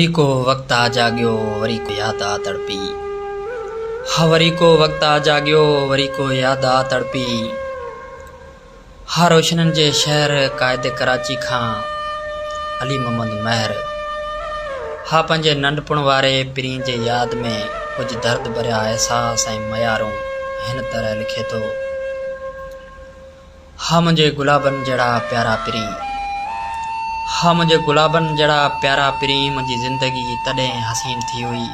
وري ڪو وقت آ جاڳيو وري ڪو ياد آ تڙپي ها وري ڪو وقت آ جاڳيو وري ڪو ياد آ تڙپي ها روشنين جي شهر قائد ڪراچي کان علي محمد مهر ها پنهنجي ننڍپڻ واري پرين جي ياد ۾ ڪجهه درد ڀريا احساس ۽ ميارون هن طرح لکي ٿو. ها منهنجي گلابن جهڙا پيارا پرين. ها منهنجي گلابن جهڙا پيارا پرين منهنجي زندگي تڏهن حسين ٿي هئي.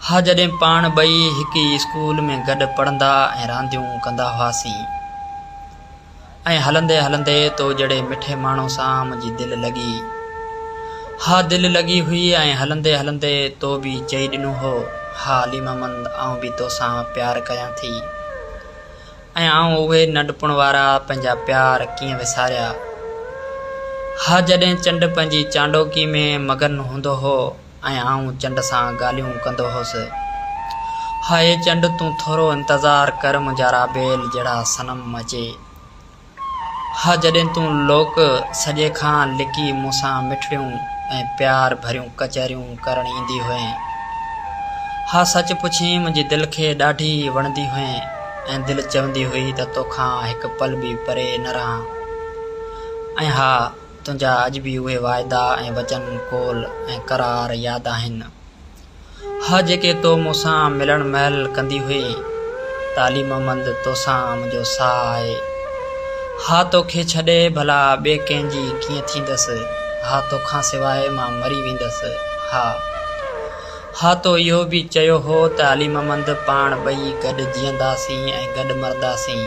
ها جڏهن پاڻ ٻئي هڪ ئي اسڪول ۾ گڏ پڙهندا ۽ رانديون ڪندا هئاسين. ۽ هلندي هلندي تو جهڙي مٺي ماڻهو سان منهنجي دل لڳي. ها دل لڳي هئي ۽ هلندي هلندي تو به چئي ڏنو هو، ها علي محمد آئون به توسان پيار ڪيان ٿي. ۽ آئون اهي ننڍپڻ وارا پنهنجا پيار ڪيئن وساريا. ها جڏهن چنڊ پنهنجي چانڊوڪي ۾ مگن هوندو هو ۽ آئون چنڊ سان ڳالهيون ڪندو هوس. ها اي چنڊ تون ٿورو انتظار ڪر منهنجا رابيل جهڙا صنم اچي. ها جڏهن تون لوڪ سڄي کان لڪي مون سان مٺڙيون ۽ پيار ڀريون ڪچهريون ڪرڻ ايندي هئين. ها سچ پڇين منهنجي دل کي ڏاڍي وڻندي هئين ۽ دل چوندي هئي ته توکان هڪ پل به پري نه رهان. ۽ ها تنهنجا اڄ به اهي واعدا ۽ وچن قول ۽ قرار ياد آهن. ها جيڪي تو مون سان ملڻ مهل ڪندي هئين ته علي محمد توسان منهنجو ساهه آهي. ها توکي ڇڏي ڀلا ٻئي ڪنهن جي ڪيئن ٿيندس، ها توکان سواء مان مري ويندس. ها. ها تو اهو به چيو هو ته علي محمد پاڻ ٻئي گڏ جيئنداسين ۽ گڏ مرنداسين.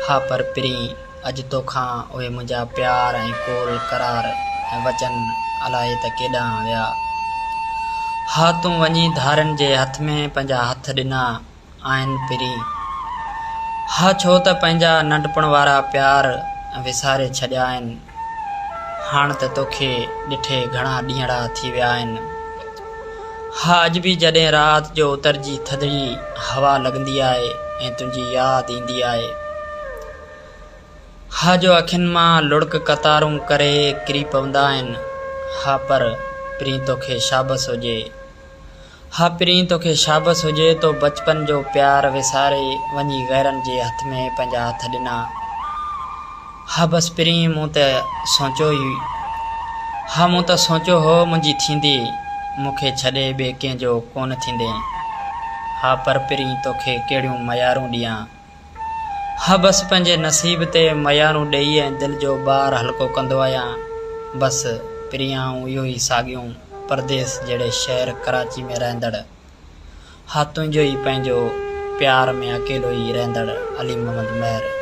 ها پر پرين. اڄ توکان اهي منهنجا پيار ۽ قول قرار ۽ وچن الائي ته ڪيڏانهن ويا. ها تون وڃي ڌارين جي هٿ ۾ پنهنجا هٿ ڏنا آهن پرين. ها ڇو ته پنهنجا ننڍپڻ وارا پيار وساري ڇڏيا آهن. هاڻ ته توکي ڏٺي گهڻا ڏينهڙا ٿي ويا آهن. ها اڄ به جڏهن رات جو اتر جي ٿڌڙي هوا لڳندي آهي ۽ تنهنجي ياد ايندي آهي. ها جو اکين مان لڙڪ قطارون ڪري ڪري پوندا آهن. ها پر پرين توکي شابس هجي. ها پرين توکي شابس هجي تو بچپن جو پيار وساري وڃي غيرن جي هٿ ۾ پنهنجا هٿ ڏنا. ها بس پرين مون ته سوچيو ئي ها مون ته سوچيو هو منهنجي ٿيندي مون کي ڇڏي ٻئي ڪنهن جو ڪونه ٿيندين. ها پر پرين توکي ڪهڙيون ميارون ڏيان. ها بس پنهنجي نصيب تي ميارون ڏيئي ۽ دل جو بار هلڪو ڪندو آهيان. بس پرين آئون اهو ئي ساڳيون پرديس جهڙي شهر ڪراچي ۾ رهندڙ ها تنهنجو ئي پنهنجو پيار ۾ اڪيلو ئي رهندڙ علي محمد مهر.